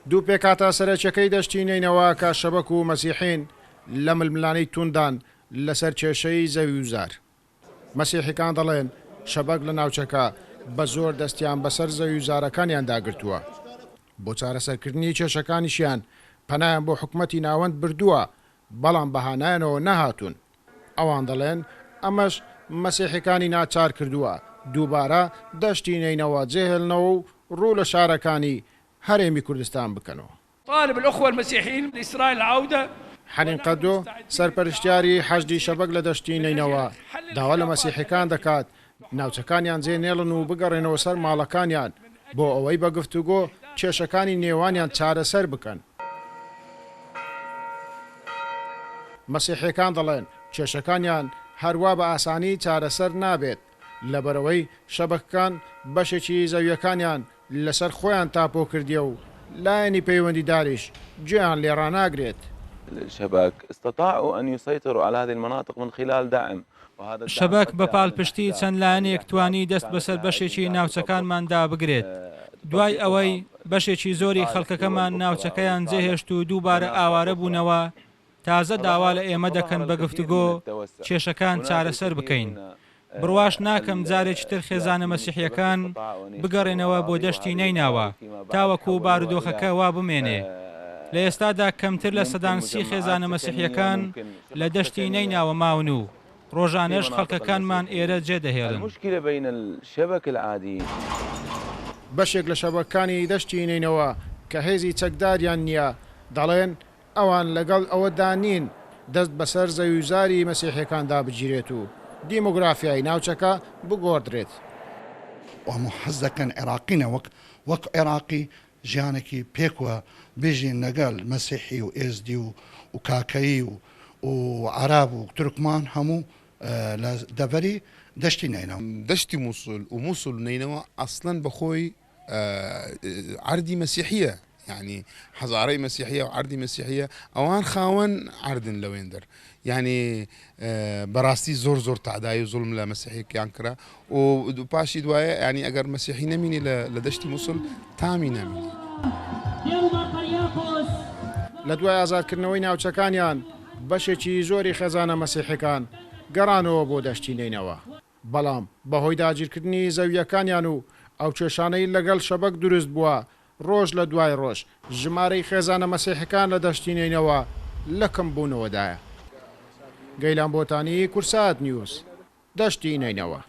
دوو پێکهاتە سەرەکیەکەی دەشتی نەینەوا کە شەبەک و مەسیحین لە ململانێی توندان لەسەر کێشەی زەویوزار. مەسیحیکان دەڵێن شەبەک لە ناوچەکە بە زۆر دەستیان بەسەر زەویوزارەکانیاندا گرتووە. بۆ چارەسەرکردنی کێشەکانیشیان پەنایان بۆ حکومەتی ناوەند بردووە، بەڵام بە هانایانەوە نەهاتوون. ئەوان دەڵێن ئەمەش مەسیحیکانی ناچار کردووە دووبارە دەشتی نەینەوا جێهێڵنەوە و ڕوو لە شارەکانی هەرێمی کوردستان بکەنەوە. طالب الاخوە المسیحیین لاسرائیل العودە. حەنین قەدۆ، سەرپەرشتیاری حەشدی شەبەک لە دەشتی نەینەوا، داوا لە مەسیحیکان دەکات ناوچەکانیان جێ نێڵن و بگەڕێنەوە سەر ماڵەکانیان بۆ ئەوەی بە گفتوگۆ کێشەکانی نێوانیان چارەسەر بکەن. مەسیحیەکان دەڵێن کێشەکانیان هەروا بە ئاسانی چارەسەر نابێت، لەبەرئەوەی شەبەکەکان بەشێکی زەویەکانیان لەسەر خۆیان تاپۆ کردیە و لایەنی پەیوەندیداریش گوێیان لێ ڕاناگرێت. الشبك استطاعوا ان يسيطروا على هذه المناطق من خلال دعم وهذا الدعم شەبەک قد بە جاء من پاڵپشتی احزاب چەند هذه لایەنێک الاحزاب توانی التي دەست كانت بەسەر لها بەشێکی اجندات ناوچەکانماندا تطبق بگرێت دوای تطبيقها ئەوەی بەشێکی زۆری لصالح دول خەڵکەکەمان اخرى او ناوچەکەیان لصالح جێهێشت و دووبارە مناطق ئاوارە اخرى بوونەوە تازە داوا فظهر لە ئێمە دەکەن فظهر بە الكثير گفتوگۆ من التوسع کێشەکان هناك چارەسەر الكثير بکەین. من بڕواش ناکەم جارێکی تر خێزانە السياسيين الشبك مەسیحییەکان استطاعوا أن يشتروا بگەڕێنەوە بۆ أراضي دەشتی وهذه نەیناوا الأراضي فيما بعد تاوەکو حولوها إلى بارودۆخەکە وا بمێنێ. لە ئێستادا کەمتر لە ممكن سەدان سی مجمعات خێزانە سكنية مەسیحییەکان ممكن لە شقق دەشتی سكنية نەیناوە ماون و في ڕۆژانەش مناطق خەڵکەکانمان المسيحيين ئێرە جێدەهێڵن. المشكلة بين الشبك العاديين. بەشێک لە شەبەکانی دەشتی نەینەوا کە هێزی چەکداریان نییە دەڵێن، ئەوان لەگەڵ ئەوەدا نین دەست بەسەر زەویوزاری مەسیحیەکاندا بگیرێت و دیمۆگرافیای ناوچەکە بگۆڕدرێت. هەموو حەز دەکەن عێراقینە وەک وەک عێراقی ژیانێکی پێکوە بژین لەگەل مەسیحی و ئێزدی و و کاکەیی و و عەرەب و تورکمان هەموو لە دەڤەری دەشتی نەینەوا. دەشتی موسل و موسل و نەینەوا ئەسڵەن بەخۆی عەردی مەسیحیە یعنی حەزارەی مەسیحیە و عەردی مەسیحیە ئەوان خاوەن عەردن لەوێندەر یعنی بەڕاستی زۆر زۆر تەعدای و زوڵم لە مەسیحیەکان کرا و پاشی دوایە یعنی ئەگەر مەسیحی نەمینی لە دەشتی موسڵ تامی نامینی. لە دوای ئازادکردنەوەی ناوچەکانیان بەشێکی زۆری خێزانە مەسیحیەکان گەڕانەوە بۆ دەشتی نەینەوا. بەڵام بەهۆی داگیرکردنی زەوییەکانیان و ئەو کێشانەی لەگەڵ شەبەک دروست بووە، ڕۆژ لە دوای ڕۆژ ژمارەی خێزانە مەسیحیەکان لە دەشتی نەینەوا لە کەمبوونەوەدایە. گەیلان بۆتانی، کورسات نیوز، دەشتی نەینەوا.